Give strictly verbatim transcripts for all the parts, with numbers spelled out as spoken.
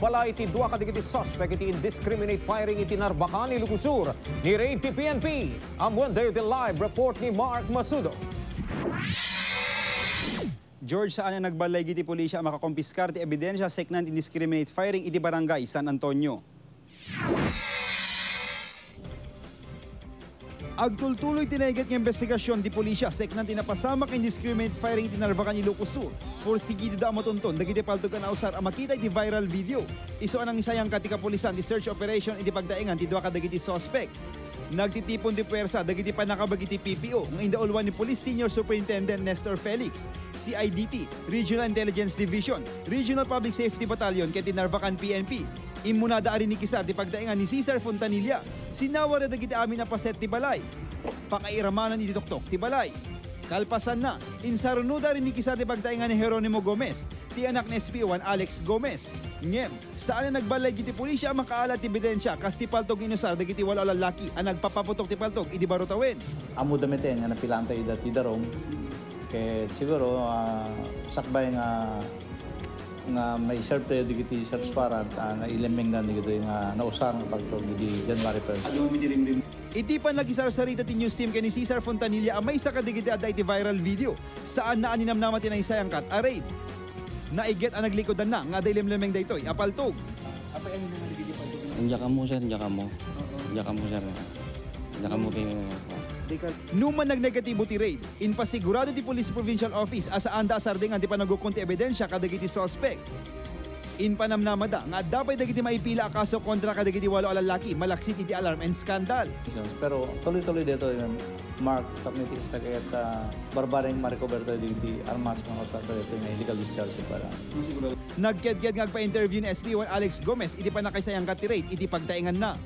Balay ti dua kadagiti suspek iti indiscriminate firing iti Narvacan, Ilocos Sur. Ni-raid ti P N P. Ammoenyo ti live report ni Mark Masudo. George, saan a nagbalay dagiti pulisya a makakompiskar ti ebidensia sakbay ti indiscriminate firing iti Barangay San Antonio. Agtultuloy ti naiget nga imbestigasion ti pulisya sakbay ti napasamak nga indiscriminate firing iti Narvacan, Ilocos Sur. Porsigidida a matunton dagiti paltog a nausar a makita iti viral video. Isu a nangisayangkat ti kapulisan ti search operation iti pagtaengan ti dua kadagiti suspek. Nagtitipon ti puwersa dagiti pannakabagi ti P P O nga indauluan ni Police Senior Superintendent Nestor Felix, C I D T, Regional Intelligence Division, Regional Public Safety Battalion ken ti Narvacan P N P. Immunada a rinikisar ti pagtaengan ni Cesar Fontanilla. Sinawarda dagiti amin a paset ti balay. Pakairamanan iti tuktok ti balay. Kalpasanna, insarunoda a rinikisar ti pagtaengan ni Jeronimo Gomez, ti anak ni S P one Alex Gomez. Ngem, saan a nagbalay dagiti pulisya a makaalat ti ebidensia kas ti paltog nga inusar dagiti walo a lallaki a nagpapaputok ti paltog idi baro tawen. Ammoda met nga napilaanta ida ti darum. Ket siguro, ah, sakbay nga, nga mai-serve tayo dagiti search warrant, ah, nailemmengdan dagitoy nga nausar nga paltog idi January first. Iti pannakisarsarita ti news team ken ni Cesar Fontanilla a maysa kadagiti adda iti viral video, saanna a ninamnama ti naisayangkat a raid. Naiget a naglikudanna nga adda ilemlemmeng daytoy a paltog. Apay, ano naman nagiging paltog? Diak ammo, sir, diak ammo. Oo. Diak ammo, sir. Diak ammo ti, Di ka Numan nagnegatibo ti raid, impasigurado ti Police Provincial Office a saanda a sardingan ti panagukon ti ebidensia kadagiti suspek. Impanamnamada nga adda pay dagiti maipila a kaso kontra kadagiti walo a lallaki malaksid iti alarm and scandal. Pero tuloy-tuloy dito yung Mark, tapno iti kasta ket, ah, barbareng ma-recover tayo dagiti armas nga kausar tayo nga illegal discharge para. Nagkedked nga agpa-interview ni S P one Alex Gomez iti pannakaisayangkat ti raid iti pagtaenganna.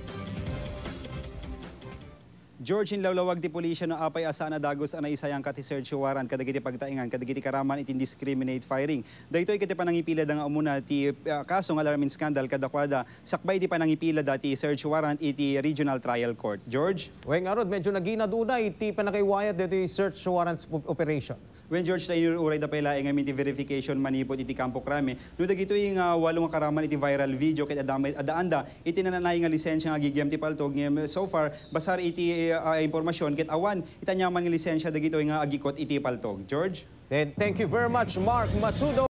George, inlawlawag ti pulisya no apay a saan a dagus a naisayangkat ti search warrant kadagiti pagtaengan kadagiti karaman iti indiscriminate firing. Daytoy ket ti panangipilada nga umuna ti, ah, kaso nga alarm and scandal kadakuada sakbay iti panangipilada ti search warrant iti Regional Trial Court. George? Wen ngarud, medyo nagina dunay ti pannakaiwayat ditoy search warrant op-, operation. Wen, George, ta inuray da pay laeng ngamin ti verification manipud iti kampo krami no dagitoy nga walo nga karaman iti viral video ket adda-, addaanda iti nananay nga lisensia nga agigem ti paltog. Ngem so far, basar iti, ah, impormasyon ket awan iti aniaman nga lisensia dagitoy nga agikut iti paltog. George? Then, thank you very much, Mark Masudo.